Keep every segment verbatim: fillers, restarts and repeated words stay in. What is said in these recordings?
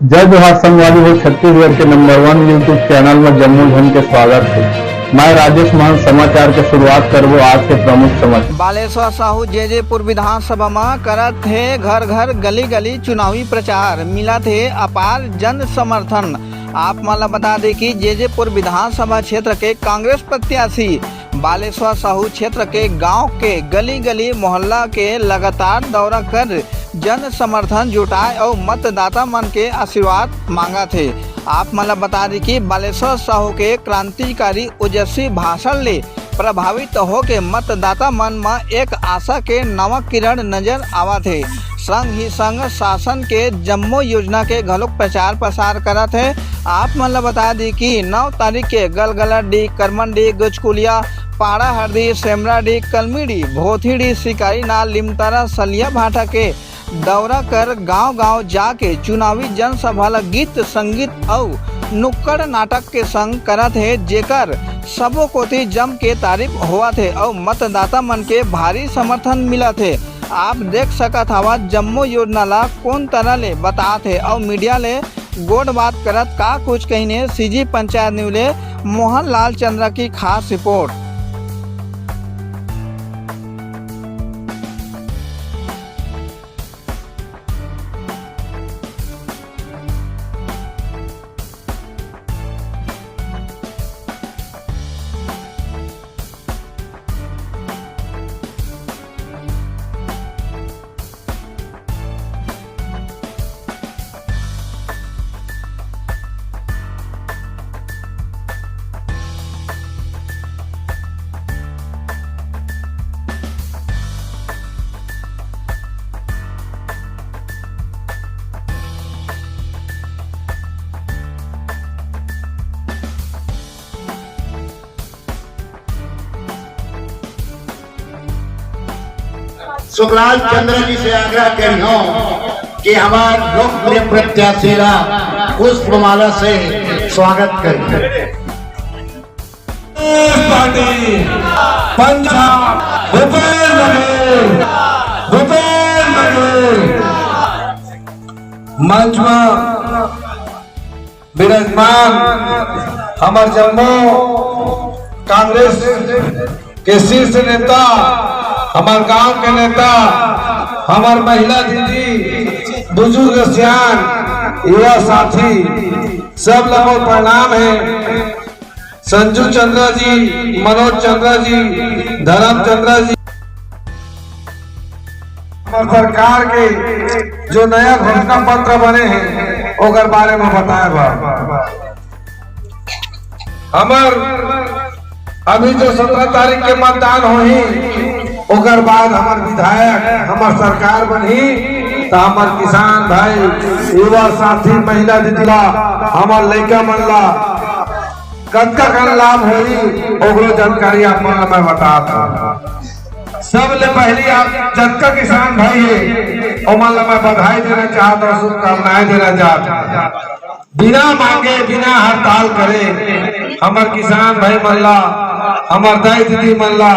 जय जोहार संगवारी हो, छत्तीसगढ़ के नंबर वन YouTube चैनल में जम्मो झन के स्वागत है। मैं राजेश महंत, समाचार के शुरुआत करबो आज के प्रमुख समाचार। बालेश्वर साहू जेजेपुर विधानसभा म करत हे घर घर गली गली चुनावी प्रचार, मिलत हे अपार जन समर्थन। आप मन ल बता दे कि जेजेपुर विधानसभा क्षेत्र के कांग्रेस प्रत्याशी बालेश्वर साहू क्षेत्र के गांव के गली गली मोहल्ला के लगातार दौरा कर जन समर्थन जुटाए अउ मतदाता मन के आशीर्वाद मांगत हे। आप मन ल बता दे कि बालेश्वर साहू के क्रांतिकारी ओजस्वी भाषण ले प्रभावित होके मतदाता मन म एक आशा के नवा किरण नजर आवत हे। संग ही संग शासन के जम्मो योजना के घलोक प्रचार प्रसार करत हे। आप मन ल बता दी कि नौ तारीख के गलगलाडीह, करमनडीह, गचकुलिया, पाड़ा हरदी, सेमराडीह, कलमीडीह, भोथीडीह, शिकारी नार, लिमतारा, सलिया भाटा के दौरा कर गांव-गांव जाके चुनावी जनसभा ल गीत, संगीत अउ नुक्कड़ नाटक के संग करत हे, जेकर सबो कोति जम के तारीफ होवत हे अउ मतदाता मन के भारी समर्थन मिलत हे। आप देख सकत हवा, जम्मो योजना ला कोन तरह ले बतात हे अउ मीडिया ले गोठ बात करत का कुछ कहिन हे। सीजी पंचायत न्यूज ले मोहनलाल चंद्रा की खास रिपोर्ट। सुखलाल चंद्र जी से आग्रह करिहौं कि हमार लोकप्रिय प्रत्याशी ला पुष्पमाला से स्वागत करिए। कांग्रेस पार्टी पंजाब, भूपेश बघेल, भूपेश बघेल। मंच में विराजमान हमर जम्मो कांग्रेस के शीर्ष नेता, हमर गांव के नेता, हमर महिला दीदी, बुजुर्ग सियान, युवा साथी, सब ला मोर प्रणाम हे। संजू चंद्रा जी, मनोज चंद्रा जी, धर्म चंद्रा जी, हमर सरकार के जो नया घोषणा पत्र बने हे, ओकर बारे में बताए बर। हमर अभी जो सत्रह तारीख के मतदान होही, ओकर बाद हमर विधायक, हमर सरकार बनही, त हमर किसान भाई, युवा साथी, महिला दीदी ला, हमर लइका मन ला कतका कन लाभ होही, ओकरो जानकारी आप मन ला मैं बतात हौं। सबले पहली आप जतका किसान भाई हे, ओमन ला मैं बधाई देना चाहत हौं, शुभकामनाएं देना चाहत हौं। बिना मांगे, बिना हड़ताल करे, हमर किसान भाई मन ला, हमर दाई दीदी मन ला,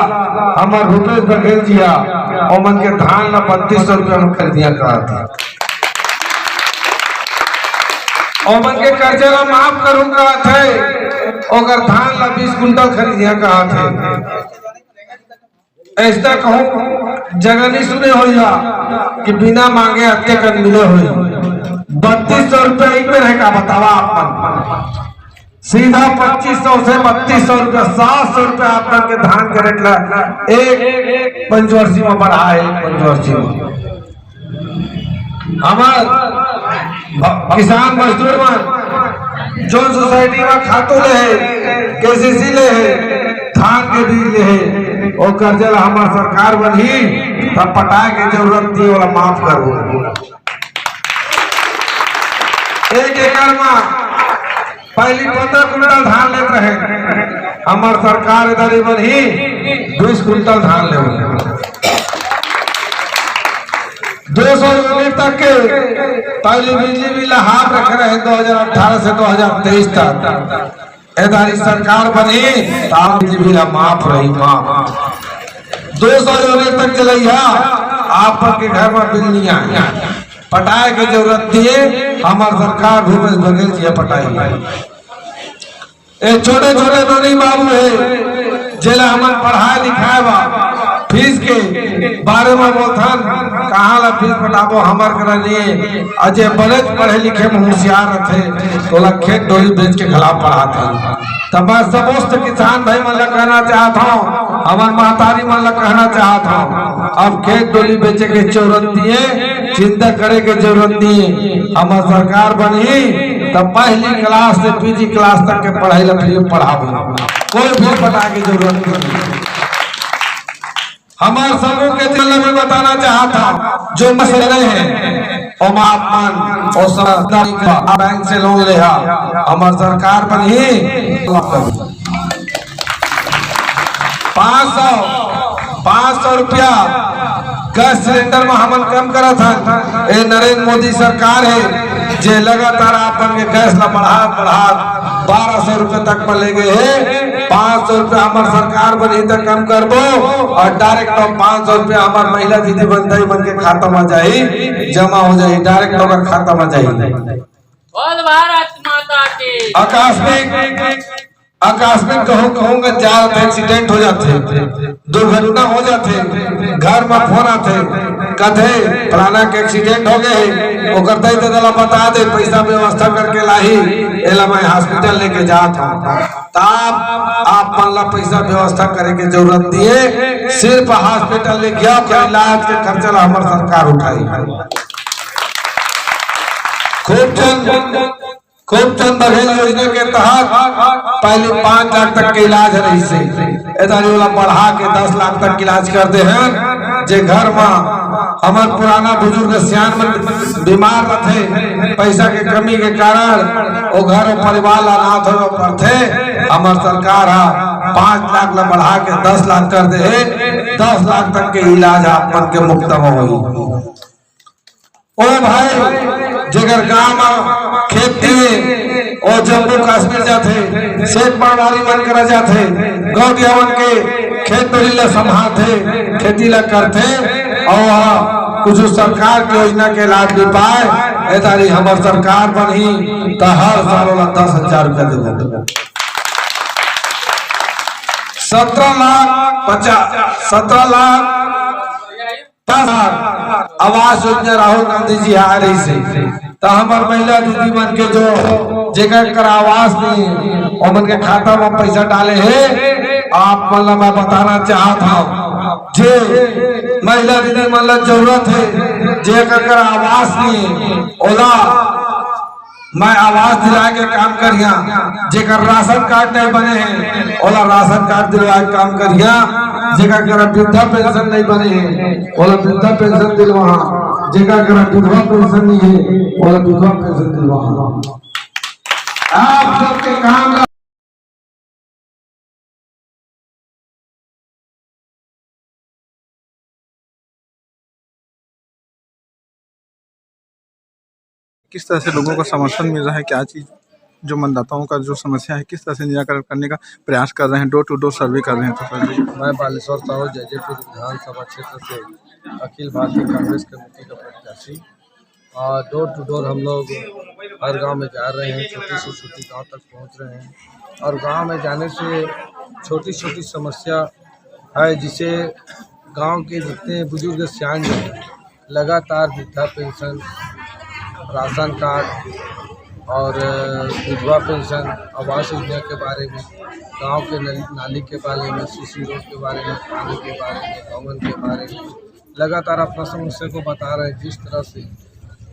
हमर भूपेश बघेल जी हा, ओमन के धान ला बत्तीस सौ रुपया में खरीदिया कहत हे। ओमन के कर्जा ला माफ करूं कहत हे, ओकर धान ला बीस कुंटल खरीदिया कहत हे। अइसना कहूं जगह नहीं सुने होइहा कि बिना मांगे अतके कन मिले होही। बत्तीस सौ रुपया एक में रहे का बतावा आप मन? सीधा पच्चीस सौ से बत्तीस सौ रुपया, सात सौ रुपया आप मन के धान के रेट ला एक पंचवर्षी में बढ़ा हे, एक पंचवर्षी में। हमर भ-, किसान मजदूर मन जोन सोसाइटी में खातू ले हे, केसीसी ले हे, धान के बीज ले हे, ओ कर्जा ला हमर सरकार बनही, तब पटाए के जरूरत नहीं, ओला माफ करबो। एक एकड़ में पहली पन्द्रह कुंटल धान लेत रहे, हमर सरकार इधर ही बनही, बीस कुंटल धान लेबो। दो सौ यूनिट तक के पहली बिजली बिल हाफ रखे रहे दो हज़ार अठारह से दो हज़ार तेईस तक। ए दारी सरकार बनी त आप बिजली बिल माफ रही, माफ। दो सौ यूनिट तक चलैया, आप के घर में बिल नहीं आए। पटाए के जरूरत नहीं है, हमार सरकार भूपेश बघेल जी पटाई। ए छोटे छोटे नोनी बाबू है, जेला हमन पढ़ाए लिखाए बा, फीस के बारे में बोलथन, कहाँ ला फीस पटाबो, हमर करा नहीं है। अजय बड़े पढ़े लिखे में होशियार रथे, तोला खेत डोली बेच के खिलाफ पढ़ाथन। त मैं समस्त किसान भाई मन ला कहना चाहत हूँ, हमर महतारी मन ला कहना चाहत हूँ, अब खेत डोली बेचे के जरूरत नहीं है, चिंता करे के जरूरत नहीं है। हमर सरकार बनही त पहली क्लास से पीजी क्लास तक के पढ़ाई ला फ्री पढ़ाबो, कोई फीस पटाए के जरूरत नहीं है। हमार समूह के दिल में बताना चाहत हूँ, जो मसले हैं, ओमा आप मन, ओ समझदारी का बैंक से लोन ले हा, हमार सरकार बनही। पाँच सौ, पाँच सौ रुपया गैस सिलेंडर में हमन कम करत हन। ए नरेंद्र मोदी सरकार है, जे लगातार आप मन के गैस ला बढ़ा बढ़ा बारह सौ रुपया तक में ले गए है। पाँच सौ रुपया हमर सरकार बनही त कम करबो, और डायरेक्ट हम पाँच सौ रुपया हमर महिला दीदी बंधई मन के खाता में जाही, जमा हो जाही, डायरेक्ट ओकर खाता में जाही। बोल भारत माता की। आकस्मिक, आकस्मिक कहूँ कहूँ का जात एक्सीडेंट हो जाथे, दुर्घटना हो जाथे, घर में फोन आथे, कथे फलाना के एक्सीडेंट हो गए, ओकर दई ददा ला बता दे, पैसा व्यवस्था करके लाही, एला मैं हॉस्पिटल लेके जात हूँ। त आप, आप मन ला पैसा व्यवस्था करे के जरूरत नहीं है, सिर्फ हॉस्पिटल ले गया, ओकर इलाज के खर्चा ला हमर सरकार उठाई। खूब चंद, खूब चंद बघेल योजना के तहत पहले पाँच लाख तक के इलाज रहिसे, एदारी वाला बढ़ा के दस लाख तक के इलाज कर दे हैं। जे घर में हमर पुराना बुजुर्ग सियान मन बीमार रथे, पैसा के कमी के कारण वो घर और परिवार ला अनाथ होवे पड़थे, हमर सरकार हा पाँच लाख ला बढ़ा के दस लाख कर दे है। दस लाख तक के इलाज आप मन के मुफ्त में होई। ओ भाई, जेकर गांव में खेती है, ओ जम्मू कश्मीर जाथे, सेठ पटवारी मन करा जाथे, गौंडिया मन के खेत डोली ला संभालथे, खेती ला करथे, और वहाँ कुछ सरकार के योजना के लाभ भी पाए। एदारी हमर सरकार बनही त हर साल ओला दस हजार रुपया देबो। सत्रह लाख पचास, सत्रह लाख दस हजार आवास योजना राहुल गांधी जी आए रहिसे, त हमर महिला दीदी मन के जो जेकर कर आवास नहीं है, ओमन के खाता में पैसा डाले है। आप मन ला मैं बताना चाहत हूँ, जे महिला दीदी मन ला जरूरत है, जेकर कर आवास नहीं है, ओला मैं आवास दिलाए के काम करिया, जेकर राशन कार्ड नहीं बने हैं, ओला राशन कार्ड दिलवाए के काम करिया, जेकर करा वृद्धा पेंशन नहीं बने हैं, ओला वृद्धा पेंशन दिलवा, जेकर करा विधवा पेंशन नहीं है, ओला विधवा पेंशन दिलवा। आप सबके काम किस तरह से लोगों का समर्थन मिल रहा है, क्या चीज़ जो मतदाताओं का जो समस्या है, किस तरह से निराकरण करने का प्रयास कर रहे हैं, डोर टू डोर सर्वे कर रहे हैं? तो सर जी। मैं बालेश्वर साहू जैजैपुर विधानसभा क्षेत्र से अखिल भारतीय कांग्रेस कमेटी का प्रत्याशी। और डोर टू डोर हम लोग हर गांव में जा रहे हैं, छोटी से छोटी गांव तक पहुंच रहे हैं। और गांव में जाने से छोटी छोटी समस्या है, जिसे गांव के जितने बुजुर्ग सियान हैं, लगातार वृद्धा पेंशन, राशन कार्ड और, अ, विधवा पेंशन, आवास योजना के बारे में, गांव के नल-, नाली के बारे में, सीसी रोड के बारे में, पानी के बारे में, भवन के बारे में लगातार अपना समस्या को बता रहे हैं। जिस तरह से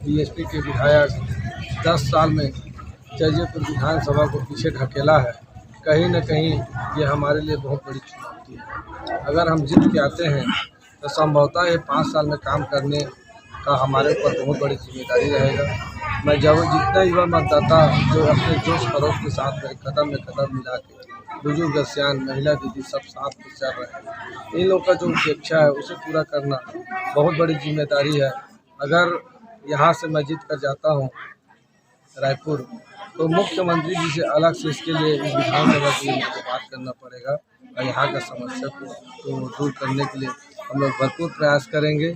बीएसपी के विधायक दस साल में जैजैपुर विधानसभा को पीछे ढकेला है, कहीं ना कहीं ये हमारे लिए बहुत बड़ी चुनौती है। अगर हम जीत के आते हैं तो संभवतः ये पाँच साल में काम करने का हमारे ऊपर बहुत बड़ी जिम्मेदारी रहेगा। मैं जब जितना युवा मतदाता जो अपने जोश खरोश के साथ मेरे कदम में कदम मिला के बुजुर्ग सियान महिला दीदी सब साथ में चल रहे हैं, इन लोग का जो उपेक्षा है उसे पूरा करना बहुत बड़ी जिम्मेदारी है। अगर यहाँ से मैं जीत कर जाता हूँ रायपुर, तो मुख्यमंत्री जी से अलग से इसके लिए इस विधानसभा के लिए मुझे बात करना पड़ेगा और यहाँ का समस्या को, को दूर करने के लिए हम लोग भरपूर प्रयास करेंगे।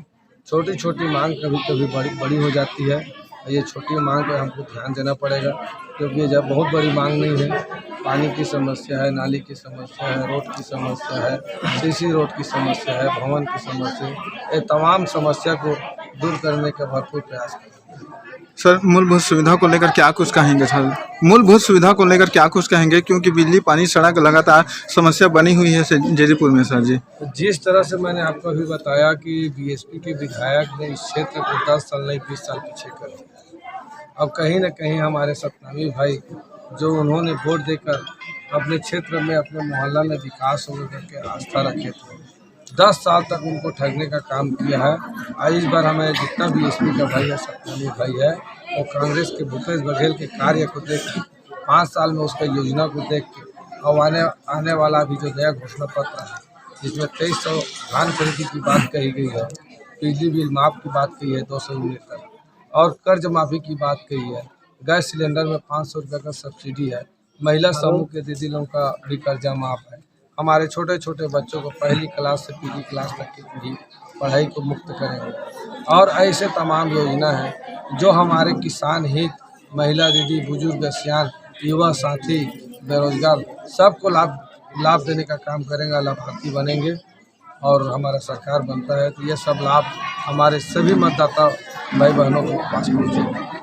छोटी छोटी मांग कभी कभी बड़ी बड़ी हो जाती है। ये छोटी मांग पर हमको ध्यान देना पड़ेगा, क्योंकि ये जब बहुत बड़ी मांग नहीं है। पानी की समस्या है, नाली की समस्या है, रोड की समस्या है, सीसी रोड की समस्या है, भवन की समस्या है। ये तमाम समस्या को दूर करने का भरपूर प्रयास करेंगे। सर, मूलभूत सुविधा को लेकर क्या कुछ कहेंगे सर? मूलभूत सुविधा को लेकर क्या कुछ कहेंगे, क्योंकि बिजली, पानी, सड़क लगातार समस्या बनी हुई है जेरीपुर में सर जी। जिस तरह से मैंने आपको अभी बताया कि बीएसपी के विधायक ने इस क्षेत्र को दस साल नहीं, बीस साल पीछे कर दिया। अब कहीं ना कहीं हमारे सतनामी भाई, जो उन्होंने वोट देकर अपने क्षेत्र में, अपने मोहल्ला में विकास होगा करके आस्था रखे थे, दस साल तक उनको ठगने का काम किया है। और इस बार हमारे जितना बीएसपी का भाई है, सतनामी भाई है, वो कांग्रेस के भूपेश बघेल के कार्य को देख के, पाँच साल में उसका योजना को देख के, और आने आने वाला अभी जो नया घोषणा पत्र है, जिसमें तेईस सौ धान खरीदी की बात कही गई है, बिजली बिल माफ की बात कही है दो सौ यूनिट तक, और कर्ज माफी की बात कही है, गैस सिलेंडर में पाँच सौ रुपये का सब्सिडी है, महिला समूह के दीदी लोगों का भी कर्जा माफ है। हमारे छोटे छोटे बच्चों को पहली क्लास से पीजी क्लास तक की भी पढ़ाई को मुक्त करेंगे। और ऐसे तमाम योजना है जो हमारे किसान हित, महिला दीदी, बुजुर्ग, सियान, युवा साथी, बेरोजगार, सबको लाभ लाभ देने का काम करेंगे, लाभार्थी बनेंगे और हमारा सरकार बनता है तो ये सब लाभ हमारे सभी मतदाता भाई बहनों को पास पहुँचेगा।